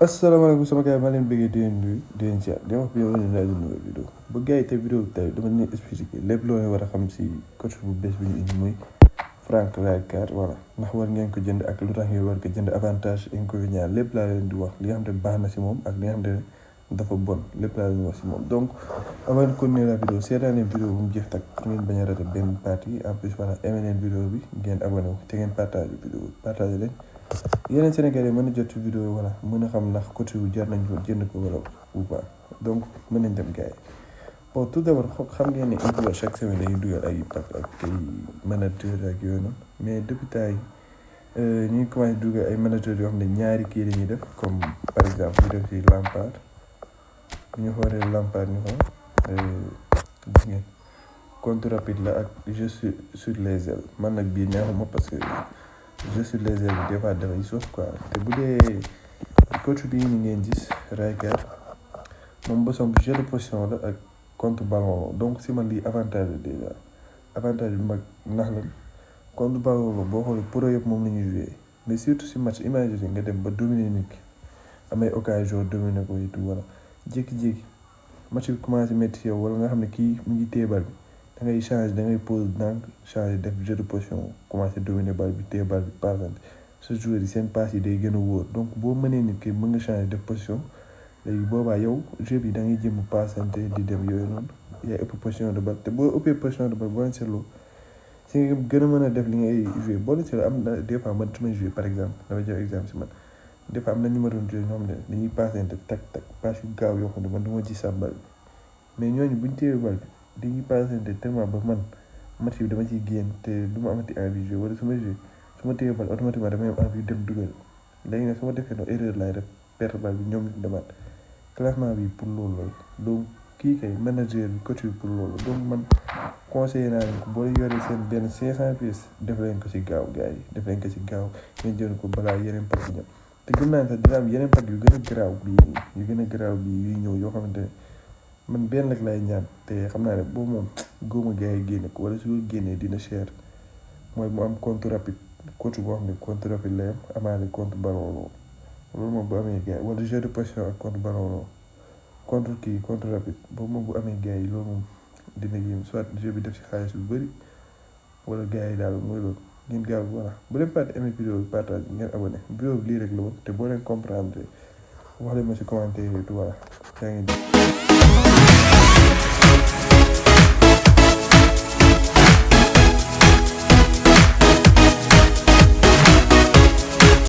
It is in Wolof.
asalaamaaleykum sama gars yi maa leen bëggee di leen nuyu di leen ziar di wax bi yow leen laaj nouvelle vidéo ba gars yi te vidéo bi tey dama leen expliqué lépp loo leen war a xam si coach bu bees bi ñu indi muy Frank Rijkaard voilà ndax war ngeen ko jënd ak lu tax ngeen war ko jënd avantage inconvénient lépp laa leen di wax li nga xam ne baax na si moom ak li nga xam ne dafa bon lépp laa leen wax si moom donc avant de continuer la vidéo seetaan leen vidéo bu mu jeex tak pour ngeen bañ a rater benn partie en plus voilà aimé leen vidéo bi ngeen abonné wu te ngeen partage vidéo bi partagé leen yeneen Sénégalais mën a jot ci vidéo voilà mën a xam ndax côté wu jar nañ ko jënd ko wala ou pas donc mën nañ dem gars yi bon tout d'abord xam ngeen ne influence chaque semaine dañuy dugal ay pack ak ay manager ak yooyu noonu mais depuis temps yi ñu ngi commencé dugal ay manager yoo xam ne ñaari kii la ñuy def comme par exemple ñu def ci Lampard bu ñu xoolee Lampard ñu xool gis ngeen compte rapide la ak je suis sur les ailes man nag bii neexuma parce que je suis les ailes des fois dafay soof quoi te bu dee coach bii ni ngeen gis Rijkaard moom bosom jeu de position la ak contre ballon donc si man lii avantage la déjà avantage bi mag ndax la contre ballon la boo xoolee pro yëpp moom la ñuy joué mais surtout si match imagine nga dem ba dominer nit ki amay occasion dominer ko et tout voilà jékki-jékki match bi commencé métti yow wala nga xam ne kii mu ngi téye bal bi da ngay changer da ngay pause donc changer def jeu de position commencé dominer bal bi téye bal bi passante sa joueur yi seen passe yi day gën a wóor donc boo mënee nit ki mën nga changer def position léegi boobaa yow jeu bi da ngay jëm passante di dem yooyu noonu yaay ëpp position de balle te boo ëppee position de balle boo leen seetloo si nga gën a mën a def li ngay joué boo leen seetloo am na des fois man su may joué par exemple dama jox exemple si man des fois am na ñu ma doon joué ñoo xam ne dañuy passante tak tak passe yu gaaw yoo xam ne man du ma ci sa bal bi mais ñooñu buñ téye bal bi dañuy passante tellement ba man match bi dama ciy génn te du ma amati envie joué wala su ma joué su ma téye bal automatiquement damay am envie dem dugal léegi nag su ma defee noonu erreur laay def perte bal bi ñoom ñu demaat classement bi pour loolu la donc kii kay manager bi coach bi pour loolu donc man conseillé naa leen ko boo yoree seen benn 500 pièces def leen ko ci gaaw gars yi def leen ko ci gaaw ngeen jënd ko balaa yeneen pack yi ñëw te gëm naa ne sax dina am yeneen pack yu gën a garaaw bii yu gën a garaaw bii yuy ñëw yoo xamante ne man benn rek lay ñaan te xam naa ne boobu moom góoma gars yi génne ko wala su ko génnee dina cher mooy mu am compte rapide coach boo xam ne compte rapide lay am amaale compte ballon loolu moom bu amee gars yi wala jeu de position ak compte ballon contre kii compte rapide boobu moom bu amee gars yi loolu moom dina yéem soit jeu bi def ci xaalis bu bëri wala gars yi daal mooy loolu ngeen gaaw voilà bu leen fàtte aimé vidéo bi partage ngeen abonné vidéo bi lii rek la woon te boo leen comprendre wax leen ma ci commentaire yi voilà yaa ngi